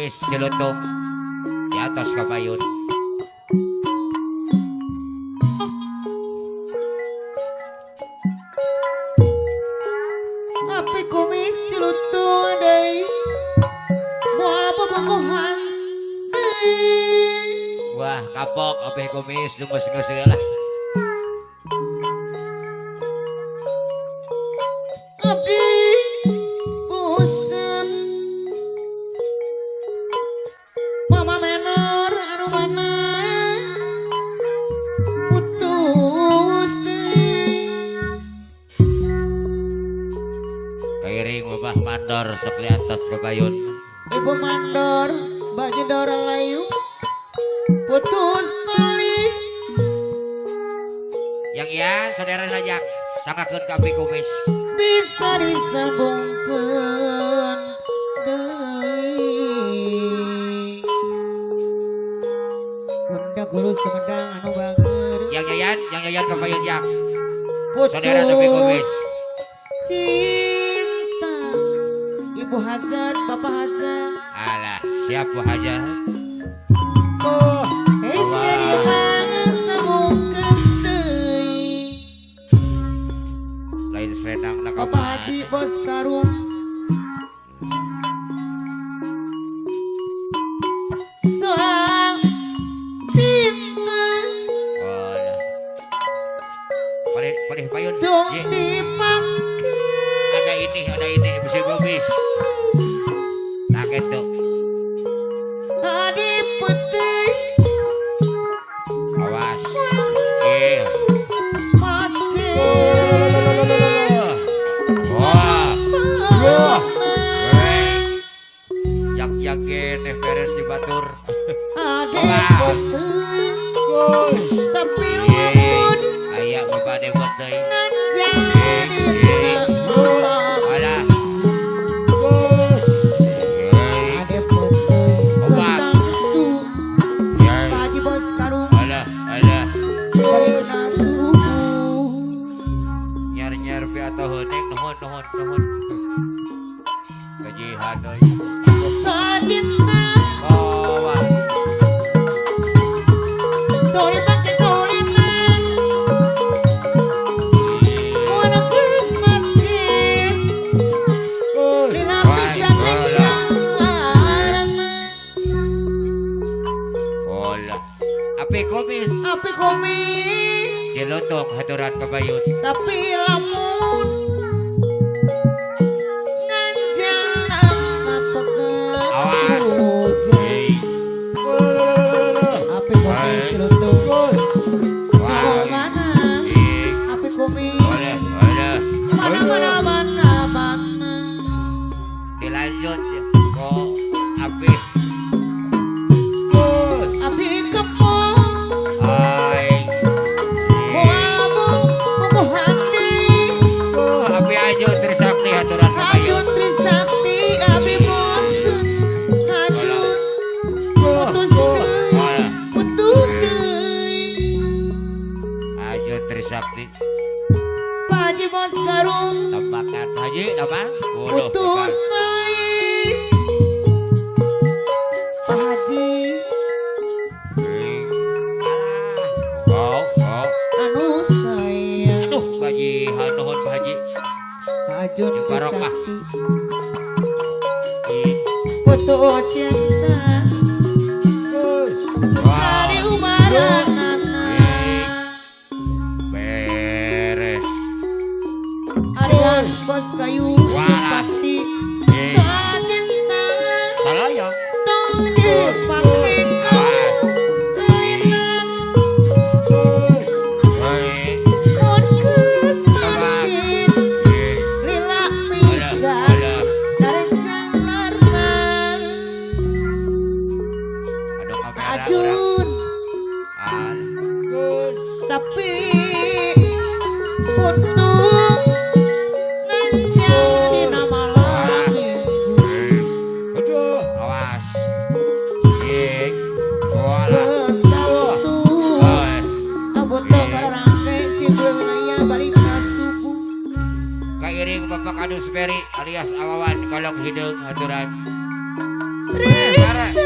Kumis Cilutung di atas kapayun. Api kumis Cilutung deui moal bobogohan deui. Wah, kapok api kumis dungus-dungus lah. Abdi bosen Mama menor anu mana putus deui. Kairing Babah Mandor sok di atas kapayun. Ibu Mandor baju dora layu putus tali. Yang ya saudara sajak sangkakeun ka api kumis. Bisa disambungkeun deui. Bunda guru Sumedang anu bager. Yang yayan kapayun yang. Putus saudara api kumis. Cinta Ibu Hajat, Bapak Hajat. Alah, siap Bu Hajat. Oh, deui. Lain selendang nak Bapak Haji Bos Karung. Soal cinta. Oh, palih payun. Dong dipake. Ada ini bisa gobis. Nah gitu. Adi putih. Awas. Wah. Wah. Jak-jak geneh beres di batur. Adi putih. Tapi lamun aya bapak dewot deui. Alah. Ade putih. Pak Haji Bos Karung. Alah, alah. Barina suhu. Nyar-nyar pi atau heuning nuhun nuhun nuhun. Gajihan euy. Soal cinta. Oh, wah. Dori pake kulinan. Wana Christmas tree. Lila pisan rencana. Olah. Api kumis. Api kumis. Cilutung haturan kabayun. Tapi lamun nganjang kapegat. Awas. Api kumis Cilutung. Mana? Api kumis. Mana mana mana mana. Dilanjut ya. Kok api. Api kepong. Ai. Moal bobohandi. Api Ajun Trisakti haturan kabayun. Ajun Trisakti abi bosen. Ajun putus deui. Putus deui. Ajun Trisakti. Pak Haji Bos Karung. Tembakan Haji apa? Putus deui. Pak Haji Alah. Oh, oh. anu sayang. Aduh, gajihan nuhun Pak Haji. Ajun Jeung barokah. Trisakti. Putus cinta. Sari umaranana. Beres. Arian bos kayu Wah. pasti. Soal cinta Salayang. tong dipake kulinan. Mun geus masjid lila pisan darencana. Aduh, kamera urang. Ajun Alah. tapi untung nganjang dina malam minggu. Aduh, awas. Walah. Geus tangtu aboto karangke si Winaya balik ka subuh. Kairing Bapak Kadus Beri alias Awawan kolong hideung aturan. Riksa.